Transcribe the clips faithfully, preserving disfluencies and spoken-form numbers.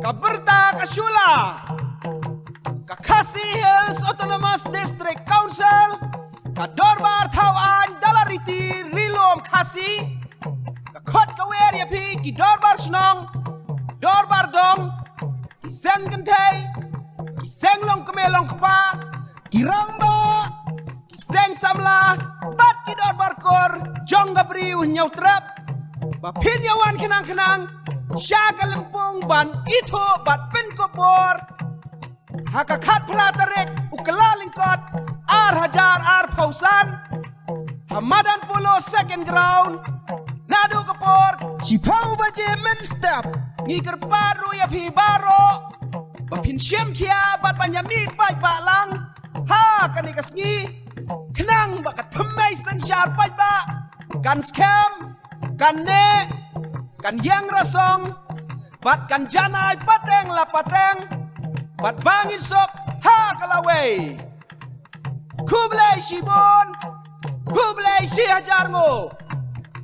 Ka byrta ka shula. Ka Khasi Hills Autonomous District Council, ka Dorbar Thaw Aiñ Dalariti Ri Lum Khasi, ka khot ka wer ïa phi ki dorbar shnong, dorbar dong, ki seng kynthei, ki seng longkmie longkpa, ki rangbah, ki seng samla bad ki dorbar kur jong ka Bri u Hynñiewtrep, ba phin ïa wan khnang khnang sha ka lympung ban ithuh bad pynkup bor ha ka khatphra tarik u Kyllalyngkot ar hajar arphew san, ha madan polo second ground, naduh ka por shiphew baje mynstep. Ngi kyrpad ruh ïa phi baroh ba phin shim khia bad ban ïa mih paidbah lang ha kane ka sngi, khnang ba ka thymmei synshar paidbah kan skhem, kan neh, kan ïeng rasong bad kan janai pateng la pateng bad ba ngin suk ha ka lawei. Khublei shibun, khublei shi hajar nguh.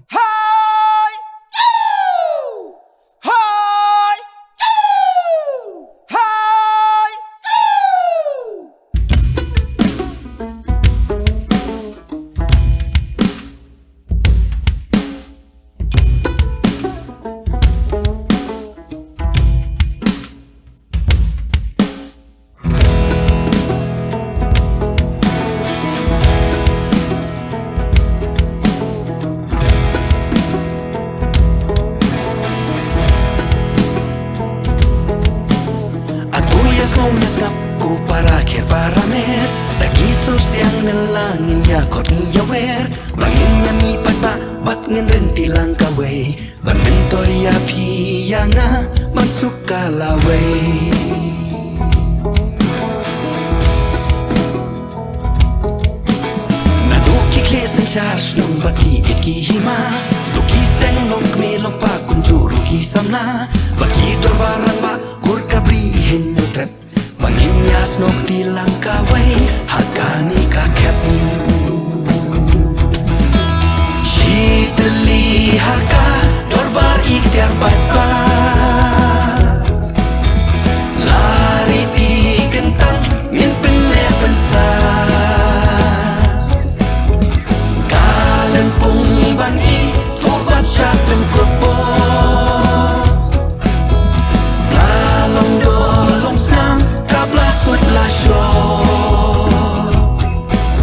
Hai! Hai! Hai! Atu ïa sngew ïa sngap ko para kher para mer, da ki sur siang ne la ngi ïa khot ngi ïa wer, ba ngin ïa mih pat ba bad ngin rynti lang kawei. Ban myntoi ïa phi ïa nga ban suk ka lawei. Naduh ki khlieh synshar shnong bad ki gate ki hima, duh ki seng longkmie longkpa kumjuh ruh ki samla, bad ki dorbar rangbah kur ka Bri Hynñiewtrep. Ba ngin ïa snoh kti lang kawei ha kane ka khep. Shi tylli ha ka dorbar iktiar paidbah, la riti kyntang ngin pynneh pynsah. Ka lympung ban ithuh bad shah pynkup bor. La long dor long snam, ka bla sut la shor.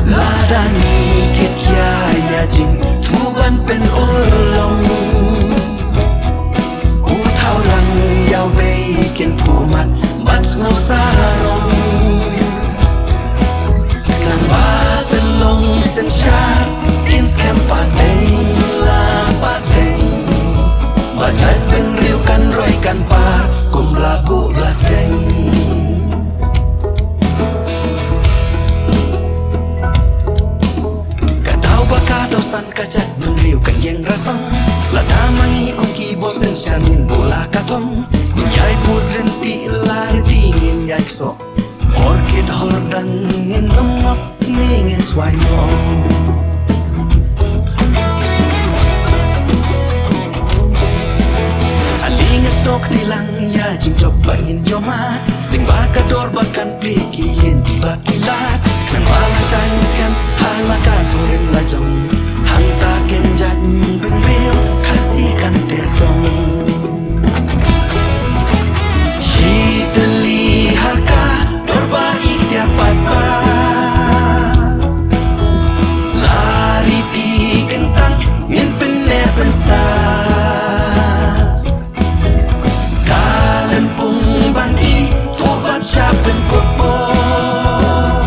Lada ngi kit khia ïa jingthmu ban pynurlong, u thaw lang ïa u bei kin phuh mat bad sngew sarong. Nang ba pynlong synshar kin skhem pateng la pateng. Ba jait bynriew kan roi kan par kum la buh la seng. Ka daw ba ka daw san ka jait bynriew kan ïeng rasong. Lada ma ngi kum ki bor synshar ngin buh la ka thong, ngin ïai bud rynti la rynti ngin ïai ksoh. Hor kit hor dang ngin nym ngop ne ngin swai noh. Ale ngin snoh kti lang ïa jingjop ba ngin ïoh mad. Lyngba ka dorbar kan plie ki ïing ki bat ki lad. Khnang ba lashai ngin skhem ha la ka kurim la jong. Hangta kin jait bynriew Khasi kan teh song. Shi tylli ha ka dorbar iktiar paidbah. La riti kyntang ngin pynneh pynsah. Ka lympung ban ithuh bad shah pynkup bor.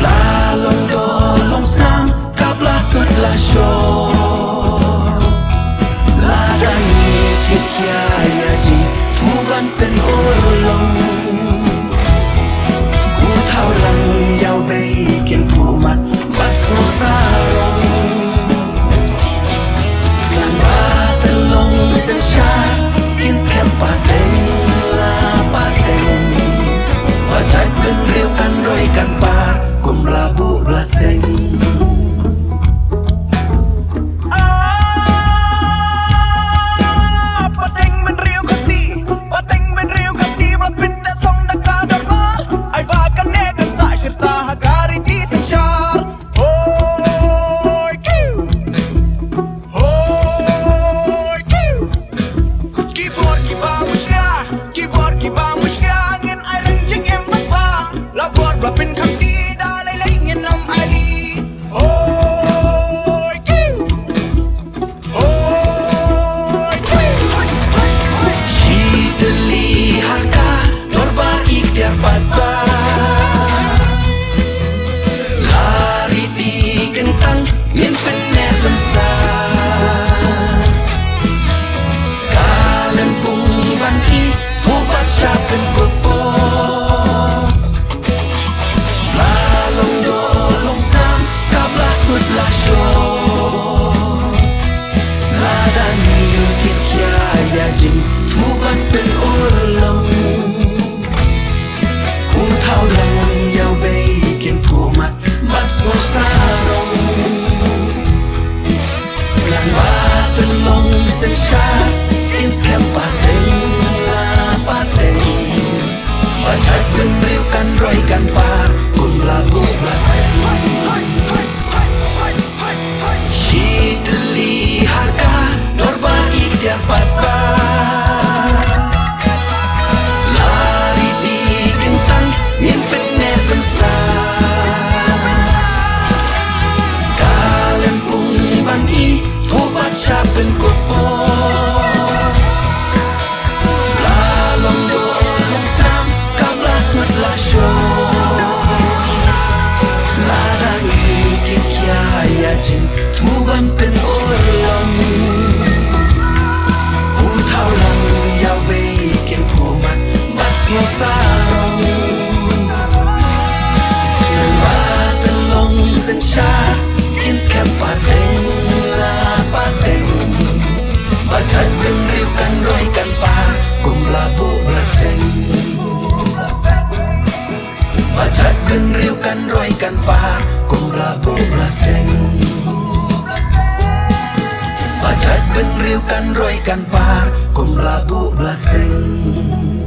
La long dor long snam, ka bla sut la shor. La Blasing. Ba jait bynriew kan roi kan par kum la buh blasing.